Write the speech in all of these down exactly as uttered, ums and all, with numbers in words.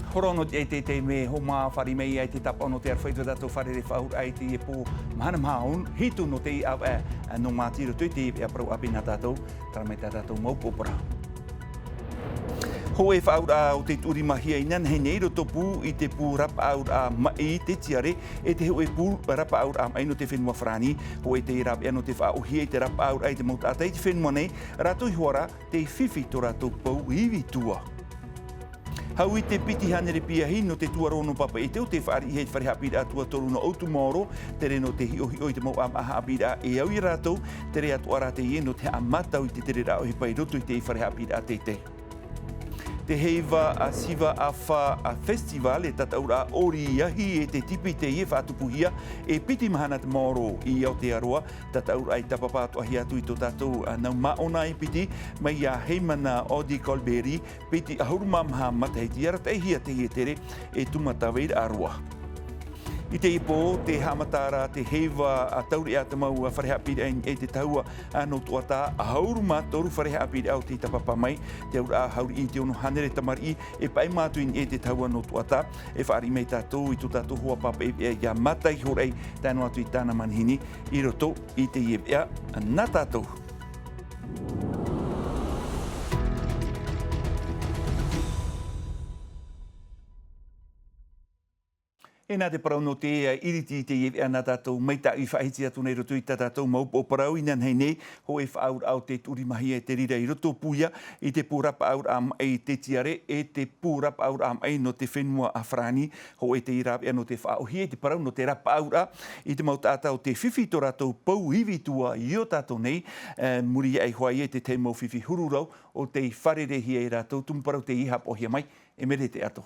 Horo nō te ʻai teitei me hōmā fāriʻi mai ai te tāpaʻo nō te aroha i tō tātou fārerei faʻaauraʻa i teie pō mahana maha hitu nō teie ʻāvaʻe nō Māti i roto i teie veʻa parau ʻāpī nā tātou. Tara mai tā tātou mau upoʻo parau. Hōʻē faʻaauraʻa o te tuʻurimahia inanahi nei i roto pū i te pū rapaʻauraʻa maʻi te tiare, e te hōʻē pū rapaʻauraʻa maʻi nō te fenua Farāni. Hōʻē te rāveʻa nō te faʻaʻohie i te rapaʻauraʻa i te mau taʻata i te fenua nei, rātou i hoara tei fifi tō rātou pou ivi tua. Hau i te piti hānere piahi nō te tuarō nō Papeʻete o tei fāriʻi i te fare haʻapiʻiraʻa tuatoru nō Outumaoro, tere nō te hiʻohiʻo i te mau ʻāvaʻe haʻapiʻiraʻa e au ia rātou, tere atoʻa rā teie nō te haʻamātau i te tere raʻa ʻohipa i roto i te fare haʻapiʻiraʻa teitei. Te heiva a Siva Afa a Festival e tataʻuraʻa ʻori ahi e te tipi teie e faʻatupuhia e piti mahana te maoro i Aotearoa, tataʻuraʻa i tāpapa atoʻa hia atu i tō tātou a nau māʻona e piti, mai iā Heimana Odi Colberry, piti ʻahuru mā maha matahiti, arataʻihia teie tere e tūmataveiraʻa roa. I teie pō, te haʻamata ra te heiva a taureʻa te mau fare haʻapiʻiraʻa i te tahua nō Tuatā, ʻahuru mā toru fare haʻapiʻiraʻa o tei tāpapa mai, te auraʻa hauriʻi i te ono hānere tamariʻi e paʻi mātou i te tahua nō Tuatā, e fāriʻi mai tātou i tō tātou hoa pāpaʻi veʻa iā Mata i Horai, tae noa atu i tāna manihini, i roto i teie veʻa nā tātou. E nā te parau nō te iriti i teie veʻa nā tātou, mai tāʻu i faʻahiti atu nei roto i tā tātou mau upoʻo parau inanahi nei, hōʻē faʻaauraʻa o te tuʻurimahia e te reira i roto pū ia i te pū rapaʻauraʻa maʻi te tiare, e te pū rapaʻauraʻa maʻi nō te fenua a Farāni, hōʻē te rāveʻa nō te faʻaʻohie i te parau nō te rapaʻauraʻa i te mau taʻata o tei fifi tō rātou pou ivi tua i ō tātou nei, e, muri iho ā ia i te tahi mau fifi huru rau o tei fārereihia e rātou, tumu parau teie i haʻapaʻohia mai e Merete Ato.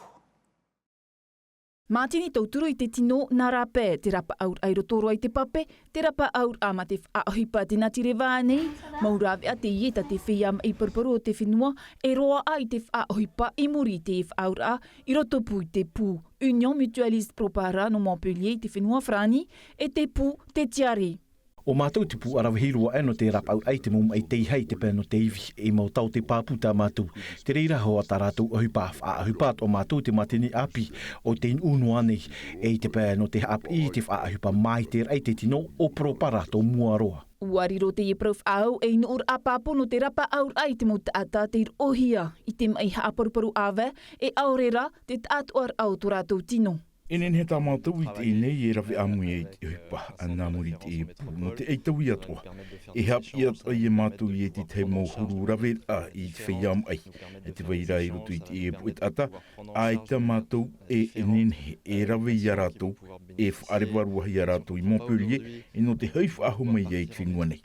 Mātini tauturu i te tino nā rāpae, te rapaʻauraʻa i roto roa i te pape, te rapaʻauraʻa mā te faʻaʻohipa te natireva nei, mau rāveʻa teie tā te feiā maʻi paruparu o te fenua e roaʻa i te faʻaʻohipa i muri i te faʻaauraʻa i roto pū i te pū Union Mutualiste Pro Para nō Montpellier i te fenua Farāni, e te pū te tiare. ʻO mātou te pū ʻaravihi roa ʻē nō te rapaʻauraʻa i te mau maʻi tei hai te pae nō te ivi, e mau tau te pāpū tā mātou. Te reira hoʻi tā rātou ʻohipa, faʻaʻohipa atoʻa mātou te mātini ʻāpī o tei nuʻu noa nei, e i te pae nō te haʻapiʻi i te faʻaʻohipa mai te raʻi te tino ʻo Pro Para tō mua roa. ʻUa riro teie parau faʻaau ei nuʻuraʻa pāpū nō te rapaʻauraʻa i te mau taʻata tei roʻohia i te maʻi haʻaparuparu ʻāvae, e ʻaore rā te taʻatoʻaraʻa o tō rātou tino. E nehenehe tā mātou i teie nei e rave ʻāmui ai i te ʻohipa, nā muri i te pū, nō te ʻaitaui atoʻa. E haʻapiʻi atoʻa ia mātou i te tahi mau huru raveraʻa i te feiā maʻi. E te vai ra i roto i te puʻe taʻata, ʻaita mātou e nehenehe e rave ia rātou, e faʻarevarua ia rātou i Montpellier, e nō te hoʻi faʻahou mai ia i te fenua nei.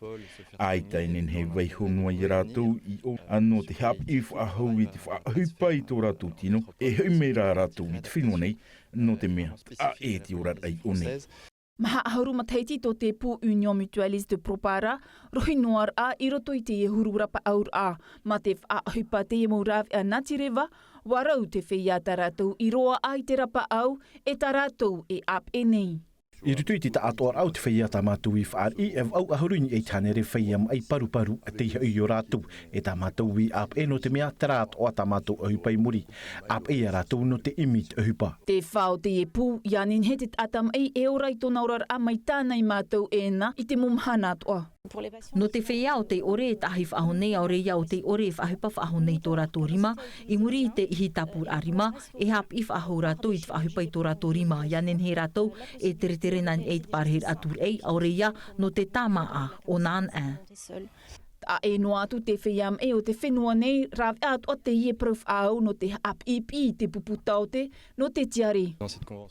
ʻAita e nehenehe e vaiiho noa ia rātou i ʻō, nō te haʻapiʻi faʻahou i te faʻaʻohipa i tō rātou tino, e hoʻi mai rā rātou i te fenua nei, nō te mea, ʻaʻe te oraraʻa i ʻō nei. Maha ʻahuru matahiti tō te pū Union Mutualiste Pro Para, rohi noa rā i roto i teie huru rapaʻauraʻa, mā te faʻaʻohipa teie mau rāveʻa natireva, ʻua rau te feiā tā rātou i roaʻa i te rapaʻau, e tā rātou e ʻāpeʻe nei. I roto i te taʻatoʻaraʻa o te feiā tā mātou i fāriʻi, e vaʻu ʻahuru i niʻa i te hānere feiā maʻi paruparu, tei hoʻi iō rātou, e tā mātou i ʻāpeʻe nō te mea, terā atoʻa tā mātou ʻohipa i muri. ʻĀpeʻe ia rātou nō te ʻimi i te ʻohipa. Te fā o teie pū, ʻia nehenehe te taʻata maʻi e ora i tōna oraraʻa mai tāna i mātou ʻēnā i te mau mahana atoʻa. Nō te feiā ʻo tei ʻore e taʻahi faʻahou nei, ʻaore ia ʻo tei ʻore e faʻaʻohipa faʻahou nei tō rātou rima, i muri i te ʻihi tāpūraʻa rima, e haʻapiʻi faʻahou rātou i te faʻaʻohipa i tō rātou rima, ʻia nehenehe rātou e teretere nā niʻa i te parahiraʻa tūraʻi, ʻaore ia nō te tāmāʻa o nāna. Taʻa ʻē noa atu te feiā maʻi o te fenua nei, rāveʻa atoʻa teie parau faʻaau nō te haʻapiʻipiʻi i te pupu taote nō te tiare.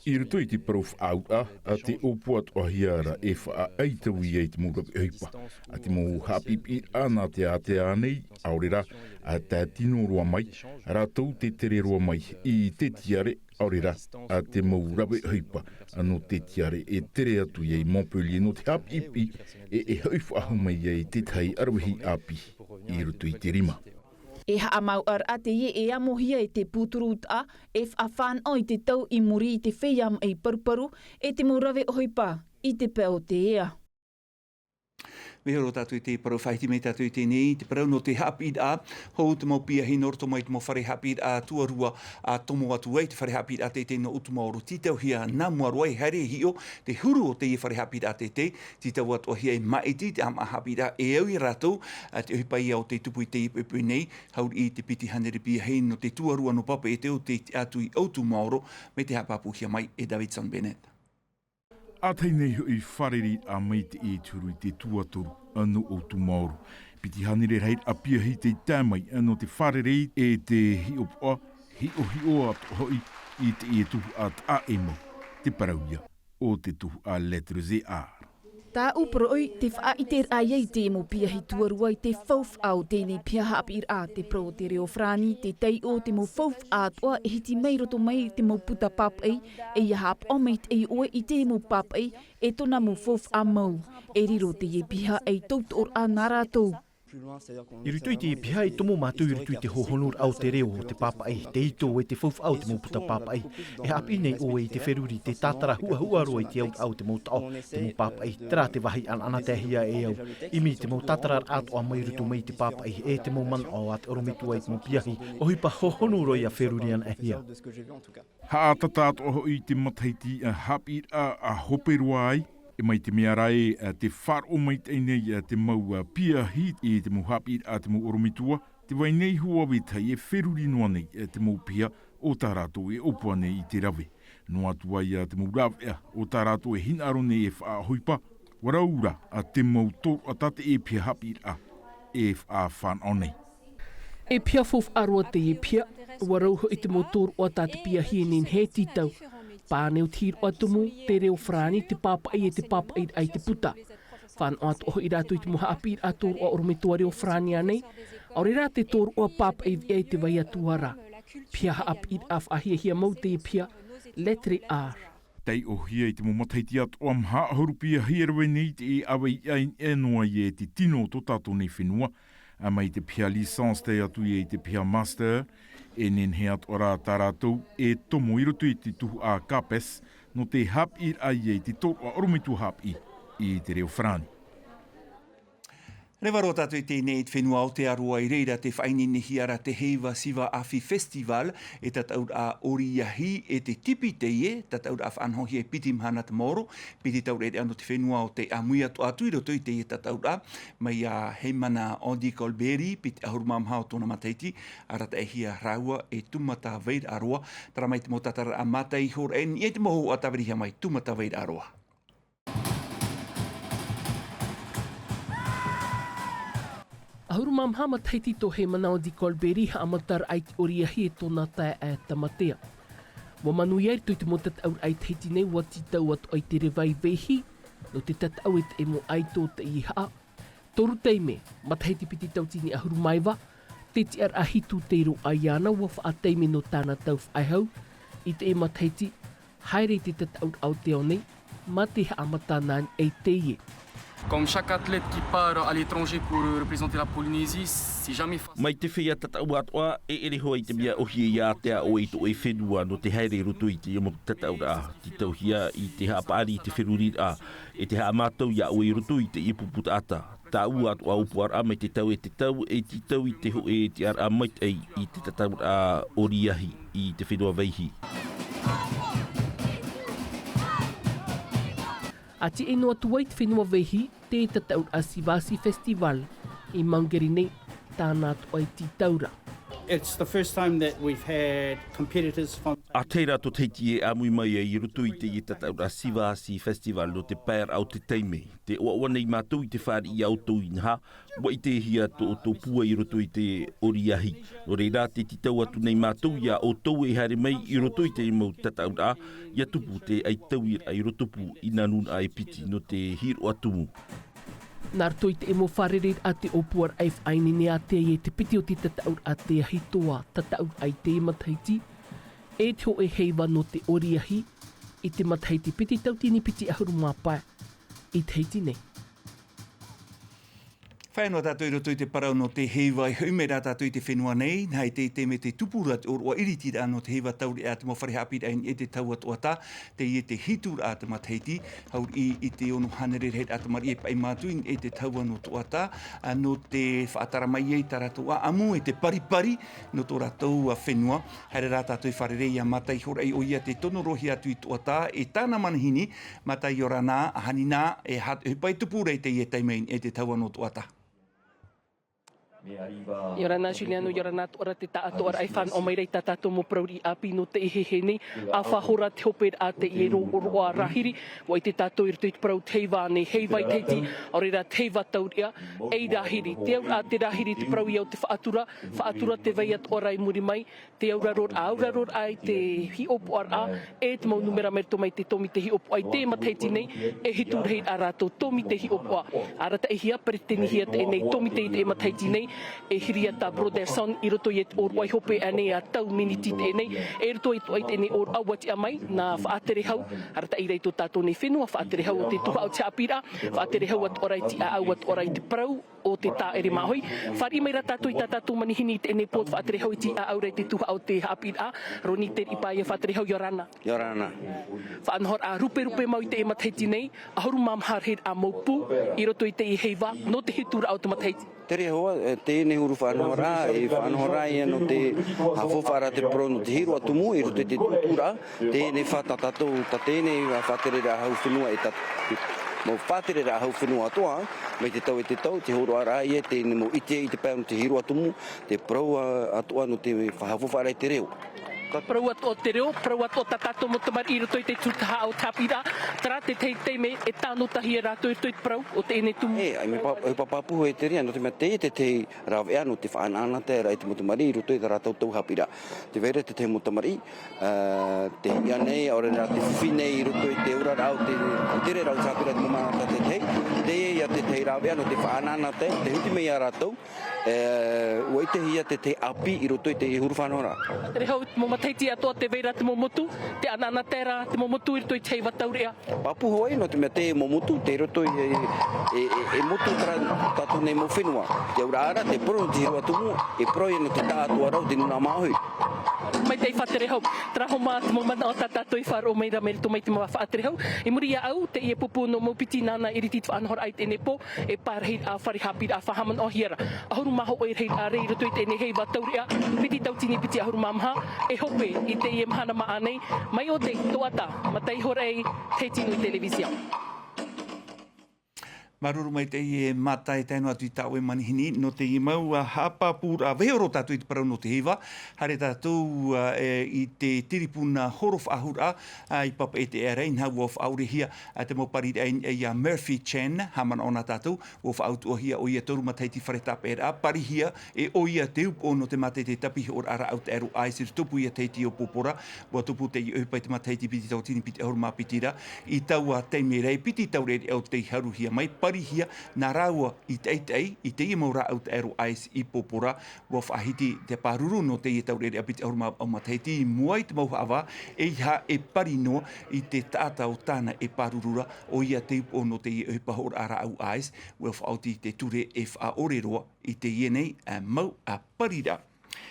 I roto i te parau faʻaauraʻa, ʻa te ʻōpua atoʻa hia ra e faʻaʻaitau ia i te mau rave ʻohipa, ʻa te mau haʻapiʻipiʻiraʻa nā te ātea nei, ʻaore rā, ʻa tae tino roa mai, rātou te tere roa mai i te tiare, ʻaore rā, ʻa te mau rave ʻohipa, nō te tiare e tere atu ia i Montpellier nō te haʻapiʻipiʻi, e, e hoʻi faʻahou mai ia i te tahi ʻaravihi ʻāpī i roto i te rima. E haʻamāuʻaraʻa teie e amohia e te pū turu utaʻa, e faʻafānaʻo i te tau i muri i te feiā maʻi paruparu, e te mau rave ʻohipa, i te pae o te ea. Mea horo tātou i te parau, faʻahiti mai tātou i teie nei, te parau nō te haʻapiʻiraʻa, hou te mau piahi nō roto mai te mau fare haʻapiʻiraʻa tuarua, ʻa tomo atu ai te fare haʻapiʻiraʻa teitei nō ʻUtumaoro, tītauhia nā mua roa e haere e hiʻo te huru o teie fare haʻapiʻiraʻa teitei, tītau atoʻahia e māʻiti te ʻāmaʻa haʻapiʻiraʻa e au ia rātou, ʻa te ʻohipa ia o tei tupu i teie poʻipoʻi nei, hau riʻi te piti hānere piahi nō te tuarua nō Papeʻete o tei tiʻa atu i ʻUtumaoro, mai te haʻapāpūhia mai e Davidson Bennett. ʻA tahi nei hoʻi fārereiraʻa mai te ʻēturu i te tuatoru, ʻa nō ʻUtumaoro. Piti hānere rahiraʻa piahi tei tae mai, ʻa nō te fārerei e te hiʻopoʻa, hiʻohiʻo atoʻa hoʻi i teie tuhaʻa taʻa e mau. Te parau ia o te tuhaʻa Lettres et Arts. Tāʻu poroʻi, te faʻaʻiteraʻa ia i te mau piahi tuarua i te faufaʻa o teie piha haʻapiʻiraʻa, te parau o te reo farāni, te taiʻo, te mau faufaʻa atoʻa e hiti mai roto mai i te mau puta pāpaʻi, e ia haʻapaʻo mai te ʻoe i te mau pāpaʻi, e tōna mau faufaʻa mau, e riro teie piha ei tautooraʻa nā rātou. I roto i teie piha e tomo mātou i roto i te hōhonuraʻa o te reo, o te pāpaʻi, te ito e te faufaʻa o te mau puta pāpaʻi. E haʻapiʻi nei ʻoe i te feruri, te tātara huʻahuʻa roa i te auraʻa o te mau taʻo, te mau pāpaʻi, terā te vāhi ʻanaʻanataehia e au. ʻImi te mau tātararaʻa atoʻa mai roto mai i te pāpaʻi, e te mau manaʻo a te ʻorometua i te mau piahi, ʻohipa hōhonu roa ia feruri anaʻe hia. Haʻatātā atoʻa hoʻi te matahiti ʻa haʻapiʻiraʻa ʻa hope roa ai, e mai te mea rā ē, ʻa te faʻaroʻo maitaʻi nei ʻa te mau ʻa piahi i te mau haʻapiʻiraʻa te mau ʻorometua, tē vai nei hoʻi ʻo vetahi e feruri noa nei ʻa te mau piha o tā rātou e ʻōpua nei i te rave. Noa atu ai ʻa te mau rāveʻa o tā rātou e hinaʻaro nei e faʻaʻohipa, ʻua rau ra ʻa te mau tōroʻa tā teie piha haʻapiʻiraʻa e faʻafānaʻo nei. E piha faufaʻa roa teie piha, ʻua rau hoʻi te mau tōroʻa tā te piahi e nehenehe e tītau. Pāʻani o te hīroʻa tumu, te reo farāni, te pāpaʻi e te pāpaʻiraʻa i te puta. Fānaʻo atoʻa hoʻi rātou i te mau haʻapiʻiraʻa tōroʻa ʻorometua reo farāni ānei, ʻaore rā te tōroʻa pāpaʻi viʻa i te vai atu ra. Piha haʻapiʻiraʻa faʻahiahia mau teie piha, Lettres et Arts. Taiʻohia i te mau matahiti atoʻa maha ʻahuru piahi e rave nei te ʻāvaʻe i ʻainei noa ia e te tino o tō tātou nei fenua, ʻa mai te piha licence tae atu ia i te piha master, e nehenehe atoʻa rā tā rātou e tomo i roto i te tuhaʻa CAPES, nō te haʻapiʻiraʻa ia i te tōroʻa ʻorometua haʻapiʻi i te reo farāni. Reva roa tātou i teie nei i te fenua Aotearoa, i reira te faʻaineinehia ra te Heiva Siva Afi Festival, e tataʻuraʻa ʻoriahi e te tipi teie, tataʻuraʻa faʻanahohia e piti mahana te maoro, piti taureʻareʻa nō te fenua o tei ʻāmui atoʻa atu i roto i teie tataʻuraʻa, mai iā Heimana Andy Colberry, piti ʻahuru mā maha o tōna matahiti, arataʻihia rāua e Tūmata Vairaʻaroa, terā mai te mau tātararaʻa mātaʻi iho ra, e niʻa i te mau hōhoʻa tāvirihia mai, Tūmata Vairaʻaroa. ʻAhuru mā maha matahiti tō Heimana Andy Colberry, haʻamataraʻa i te ʻoriahi e tōna taeaʻe Tamatea. ʻUa manuia i roto i te mau tataʻuraʻa i Tahiti nei, ʻua tītau atoʻa i te reva i Vaihi, nō te tataʻu e te mau ʻaito o teie haʻa. Toru taime, matahiti piti tauatini ʻahuru mā iva, te tiʻaraʻa hitu tei roaʻa iāna, ʻua faʻataime nō tāna tau faʻehau, i teie matahiti, haere i te tataʻuraʻa o te ao nei, mā te haʻamata nā niʻa i teie. Comme chaque athlète qui part à l'étranger pour, euh, représenter la Polynésie, c'est jamais facile. Mai te feiā tataʻu atoʻa, e ʻere hoʻi te mea ʻōhie iā te ʻoe i tō ʻoe fenua nō te haere i roto i te mau tataʻuraʻa, tītauhia i te haʻapaʻari i te feruriraʻa, e te haʻamātau iā ʻoe i roto i teie pupu taʻata. Tāʻu atoʻa ʻōpuaraʻa mai te tau e te tau, e tītau i te hōʻē tiʻaraʻa maitaʻi i te tataʻuraʻa ʻoriahi i te fenua Vaihi. ʻA tiʻa noa atu ai te fenua Vaihi, te tataʻuraʻa Sivasi Festival, i Mangere nei, tāna atoʻa e tītau ra. It's the first time that we've had competitors from ʻA terā tō Tahiti e ʻāmui mai ai i roto i teie tataʻuraʻa Sivasi Festival nō te paeraʻa o te taime. Tē ʻoaʻoa nei mātou i te fāriʻi iā ʻoutou inaha, ʻua ʻitehia tō ʻoutou pua i roto i te ʻoriahi. Nō reira, tē tītau atu nei mātou iā ʻoutou e haere mai i roto i te mau tataʻuraʻa, ʻia tupu te ʻaitauiraʻa i rotopū i nā nūnaʻa e piti nō te hīroʻa tumu. Nā roto i te mau fārereiraʻa te ʻōpuaraʻa e faʻaineine atu ai e te piti o te tataʻuraʻa te ahi toa tataʻuraʻa i te matahiti, e te hōʻē heiva nō te ʻoriahi, i te matahiti piti tauatini piti ʻahuru mā pae, i Tahiti nei. Pae noa tātou i roto i te parau nō te heiva e hoʻi mai rā tātou i te fenua nei, nā i te, te mea te tupuraʻa te ʻōroʻa ʻiritiraʻa nō te heiva taureʻa te mau fare haʻapiʻiraʻa i niʻa i te taua toʻatā, teie te hituraʻa te matahiti, hau i, i te ono hānere rahiraʻa tamariʻi e paʻi mātou i niʻa i te taua nō toʻatā, ā, nō te faʻatara mai ai tā rātou ʻaʻamu e te paripari nō tō rātou, ā, fenua. Haere rā tātou i fārerei iā Mata Ihoraʻa ʻoia te tono roa hia atu i toʻatā, e tāna manihini, Mata Iorana, ʻahani nā, e ha-, e pai tupu ra i teie taime i niʻa i te taua nō toʻatā. Iorana Juliano, iorana toʻara te taʻatoʻaraʻa e fānaʻo mai ra i tā tātou mau parau riʻi ʻāpī nō teie heheni, ʻa faʻahora te hoperaʻa teie ro-, roʻa rāhiri, ʻua ʻite tātou i roto i te parau te heiva nei, heiva i te hiti, ʻaore rā te heiva taureʻa, ei rāhiri, te auraʻa te rāhiri te parau ia o te faʻatura, faʻatura te vai atoʻa ra i muri mai, te auraroraʻa, auraroraʻa i te hiʻopoʻaraʻa, e te mau nūmera mai roto mai te tōmite hiʻopoʻa i te matahiti nei, e hitu rahiraʻa rātou tōmite hiʻopoʻa. Arataʻihia, peretitenihia teie nei tōmite i te matahiti nei, e Hiriata Brotherson, i roto i te ʻōroʻa i hope aʻe nei ā tau miniti teie nei, e roto i te, i teie nei ʻōroʻa ʻua tiʻa mai, nā Faʻaterehau, arataʻi ra i tō tātou nei fenua, Faʻaterehau o te tuhaʻa o te haʻapiʻiraʻa, Faʻaterehau atoʻa ra i te ʻāʻau atoʻa ra i te parau, o te tāʻere māʻohi. Fāriʻi mai rā tātou i tā tātou manihini i teie nei pō, Faʻaterehau i te ʻāʻau ra i te tuhaʻa o te haʻapiʻiraʻa, Roni Teriʻi Paia, Faʻaterehau, iorana. Iorana. Faʻanahoraʻa ruperupe mau i te matahiti nei, ʻahuru mā maha rahiraʻa mau pū, i roto i teie heiva, nō te hituraʻa o te matahiti. Terehau, e, teie nei huru faʻanahoraʻa, e faʻanahoraʻa ia nō te haʻafaufaʻaraʻa te parau nō te hīroʻa tumu, i roto i te tūtūraʻa, teie nei fā tā tātou, tā teie nei faʻatereraʻa hau fenua e tā, mau faʻatereraʻa hau fenua atoʻa, mai te tau e te tau, te hōroʻaraʻa ia, teie nei mau ʻite i te pae nō te hīroʻa tumu, te parau, ā, atoʻa nō te haʻafaufaʻaraʻa i te reo. Parau atoʻa o te reo, parau atoʻa tā tātou mau tamariʻi i roto i te tūtahaʻa o te haʻapiʻiraʻa, terā te tahi taime e tānotahia rātou i roto i te parau o teie nei tumu. E, ʻaita e mea pā-, e pāpū e te reira, nō te mea teie te tahi rāveʻa nō te faʻanaʻanataeraʻa i te mau tamariʻi i roto i tā rātou tau haʻapiʻiraʻa. Tē vai ra te tahi mau tamariʻi, ā, tē hiʻa nei, ʻaore rā tē fifi nei i roto i te oraraʻa o te, i te reira o te haʻapiʻiraʻa te mau manaʻo tātaʻitahi, teie ia te tahi rāveʻa nō te faʻanaʻanatae, tē huti mai ia rātou, e, ʻua ʻitehia te tahi ʻāpī i roto i te huru faʻanahoraʻa. Terehau, mau matahiti atoʻa tē vai ra te mau motu, te anaanataeraʻa te mau motu i roto i te heiva taureʻa. Pāpū hoʻi, nō te mea teie mau motu, tei roto i, e, e, e, e motu terā tātou nei mau fenua. Te auraʻa ra, te parau nō te hīroʻa tumu, e parau ia nō te taʻatoʻaraʻa o te nūnaʻa māʻohi. Maitaʻi Faʻaterehau, terā hoʻi te mau manaʻo tā tātou i faʻaroʻo mai ra mai roto mai te mau Faʻaterehau. I muri iāʻu, teie pūpū nō Maupiti nāna i ʻiriti i te faʻanahoraʻa i teie nei pō, e pārahi ā fare haʻapiʻiraʻa faʻahaʻamanaʻohia ra. ʻAhuru mā hōʻē rahiraʻa rā i roto i teie nei heiva taureʻa, piti tauatini piti ʻahuru mā maha, e hope i teie mahana māʻa nei, mai ʻō tei Toʻata, Mata Ihoraʻa, Tahiti Nui Television. Māuruuru maitaʻi e Mata, e tae noa atu i tā ʻoe manihini, nō teie mau, ā, haʻapāpūraʻa, vaiiho roa tātou i te parau nō te heiva, haere tātou, ā, e, i te tiripuna horo faʻahou ra, ā, i Papeʻete ʻaore rā, inaha ʻua faʻaʻorehia, ā, te mau pariraʻa i niʻa iā Murphy Chan, haʻamanaʻo na tātou, ʻua faʻautuʻahia ʻoia toru matahiti fare tāpeʻaraʻa, parihia e ʻoia te upoʻo nō te mātete tāpihoʻoraʻa rāʻau taʻero ice i te tupu ia Tahiti ʻo Pōpōra, ʻua tupu teie ʻohipa i te matahiti piti tauatini piti ʻahuru mā piti ra, i taua taime ra e piti taureʻareʻa tei haruhia mai, parihia nā rāua i taʻitaʻi, i teie mau rāʻau taʻero ice i Pōpōra, ʻua faʻahiti te pāruru nō teie taureʻareʻa piti ʻahuru mā vaʻu matahiti, i mua i te mau haʻavā, ʻeiaha e pari noa i te taʻata o tāna e pāruru ra, ʻoia te upoʻo nō teie ʻohipa hoʻoraʻa rāʻau ice, ʻua faʻaoti te ture e faʻaʻore roa i teie nei, ā, mau, ā, pariraʻa.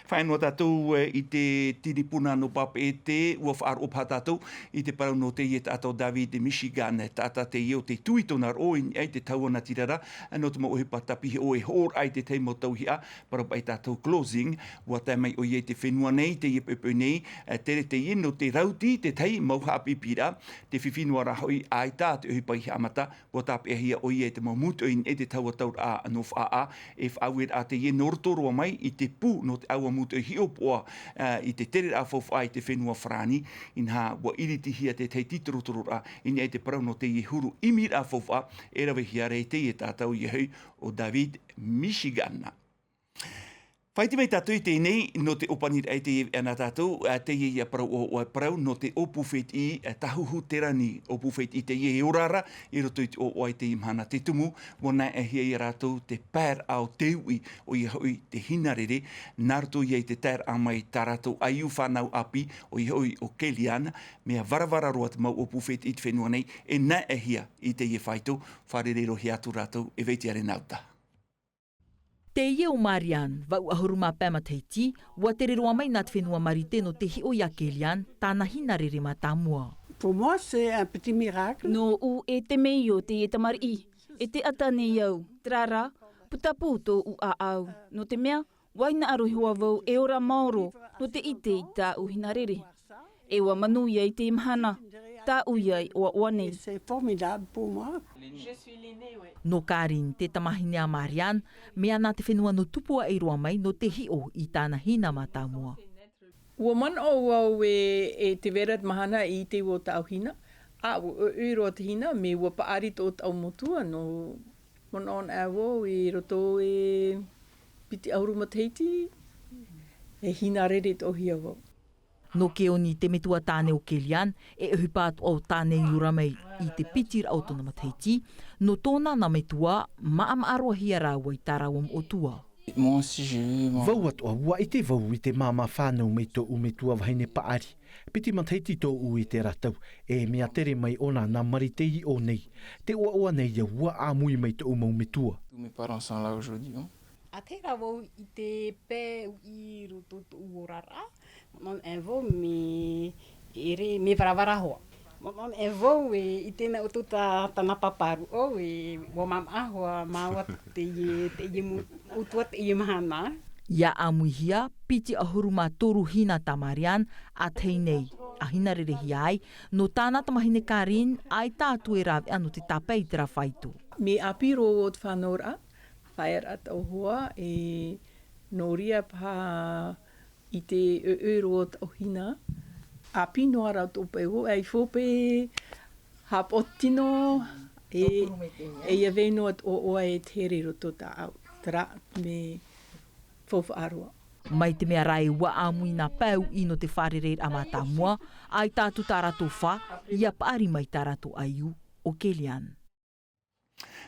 Faʻaea noa tātou, ā, i te tiripuna nō Papeʻete, ʻua faʻaroʻo paha tātou i te parau nō teie taʻata ʻo David Michigan, taʻata teie ʻo tei tuitona roʻo i niʻa i te taua natirara, ā, nō te mau ʻohipa tāpihoʻo e hoʻoraʻa i te tahi mau tauihaʻa, parau paʻi tātou closing, ʻua tae mai ʻoia i te fenua nei, teie poʻipoʻi nei, ā, tere teie nō te rauti i te tahi mau haʻapiʻiraʻa, tē fifi noa rā hoʻi, ʻaita te ʻohipa i haʻamata, ʻua tāpeʻahia ʻoia i te mau mūtoʻi i niʻa i te taua tauraʻa nō Faʻaʻā, e faʻaueraʻa teie nō roto roa mai i te pū nō te ʻāua mūtoʻi hiʻopoʻa, ā, i te tereraʻa faufaʻa i te fenua Farāni, inaha ʻua ʻiritihia te tahi tītorotororaʻa i niʻa i te parau nō teie huru ʻimiraʻa faufaʻa, e ravehia ra e teie taʻata ʻoia hoʻi ʻo David Michigan. Faʻaʻite mai tātou i teie nei, nō te ʻōpaniraʻa i teie ʻana tātou, ā, teie ia parau ʻoaʻoa parau, nō te ʻōpū fētiʻi, ā, Tahuhu Terani, ʻōpū fētiʻi teie e ora ra, i roto i te ʻoaʻoa i teie mahana te tumu, ʻua naeʻahia ia rātou te paeraʻa o te uʻi, ʻoia hoʻi te hinarere, nā roto ia i te taeraʻa mai tā rātou ʻaiū fānau ʻāpī, ʻoia hoʻi ʻo Kellyanne, mea varavara roa te mau ʻōpū fētiʻi i te fenua nei, e naeʻahia i teie faito, fārerei-roa-hia atu rātou e Vetiare Nauta. Teie ʻo Marianne, vaʻu ʻahuru mā pae matahiti, ʻua tere roa mai nā te fenua Marite nō te hiʻo iā Kellyanne, tāna hinarere mātāmua. Pour moi, c'est un petit miracle. Nōʻu e te mea ʻo teie tamariʻi, e te ʻata nei au, terā rā, putapū tōʻu ʻāʻau. Nō te mea, ʻua hinaʻaro iho ā vau e ora maoro, nō te ʻite i tāʻu hinarere. E ʻua manuia i te mahana, tāʻu ia i ʻoaʻoa nei. C'est formidable pour moi. Nō Karine, te tamahine a Marianne, mea nā te fenua nō Tupuaʻi roa mai nō te hiʻo i tāna hina mātāmua. ʻUa manaʻo vau e, e tē vai ra te mahana i ʻite vau tāʻu hina, ʻa, ʻua ʻoiʻoi roa te hina, mea ʻua paʻari tō tāʻu metua, nō manaʻo anaʻe vau i roto e piti ʻahuru matahiti, e hinarere atoʻa hia vau. Nō Keoni, te metua tāne o Kellyanne, e ʻohipa atoʻa ʻo tāne i ora mai i te piti ra o tōna matahiti, nō tōna nā metua, maʻamaʻa roa hia rāua i tā rāua moʻotua. Moi aussi, j'ai eu mon... Vau atoʻa, ʻua ʻite vau i te māmā fānau mai tōʻu metua vahine paʻari. Piti matahiti tōʻu i terā tau, e mea tere mai ʻōna nā Marite i ʻō nei. Tē ʻoaʻoa nei au, ʻua ʻāmui mai tōʻu mau metua. Tous mes parents sont là aujourd'hui, hein. ʻA tahi rā vau i te pae i roto tōʻu oraraʻa, manaʻo anaʻe vau mea ʻere, mea varavara hoʻi. Manaʻo anaʻe vau e, i tēnā ʻoutou tā, tāna pāpā roa, e, ʻua māmā hoʻi māua teie, teie mo-, ʻoutou teie mahana. ʻIa ʻāmuihia, piti ʻahuru mā toru hina tā Marianne, ʻa tahi nei, ʻa hinarerehia ai, nō tāna tamahine Karine, ʻaita atu e rāveʻa nō te tāpae i terā faito. Mea ʻāpī roa o te fānauraʻa, faʻaearaʻa tōʻu hoa, e nō reira paha i te ʻoiʻoi roa o tōʻu hina, ʻāpī noa rā tōʻu pae vau, ʻaita vau paʻi haʻapaʻo tino, e, e ʻia vai noa te ʻoaʻoa e te here i roto tāʻau, terā mea faufaʻa roa. Mai te mea rā ē ʻua ʻāmui nā pae uʻi nō te fārereiraʻa mātāmua, ʻaita atu tā rātou fā, ʻia paʻari mai tā rātou ʻaiū, ʻo Kellyanne.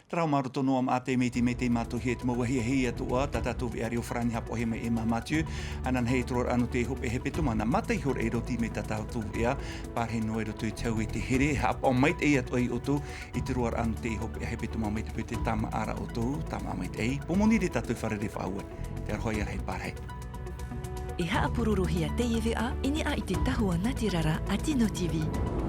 Terā hoʻi mā roto noa mā te Meitei, Meitei mātou hia i te mau ahiahi atoʻa, tā tātou veʻa reo farāni haʻapaʻohia mai e mā Mathieu, ananahi e te roaraʻa nō te hopeʻa hepetoma, nā mata iho ra e roti mai tā tātou veʻa, pārahi noa i roto i te hau e te here, haʻapaʻo maitaʻi atoʻa ia ʻoutou i te roaraʻa nō te hopeʻa hepetoma mai te peu tē tāmāʻa ra ʻoutou, tāmāʻa maitaʻi, pōmoniri tātou i te fārerei faʻaue, te aroha ia rahi pārahi. E haʻapurorohia teie veʻa, i niʻa i te tahua nātirara a Tino T V.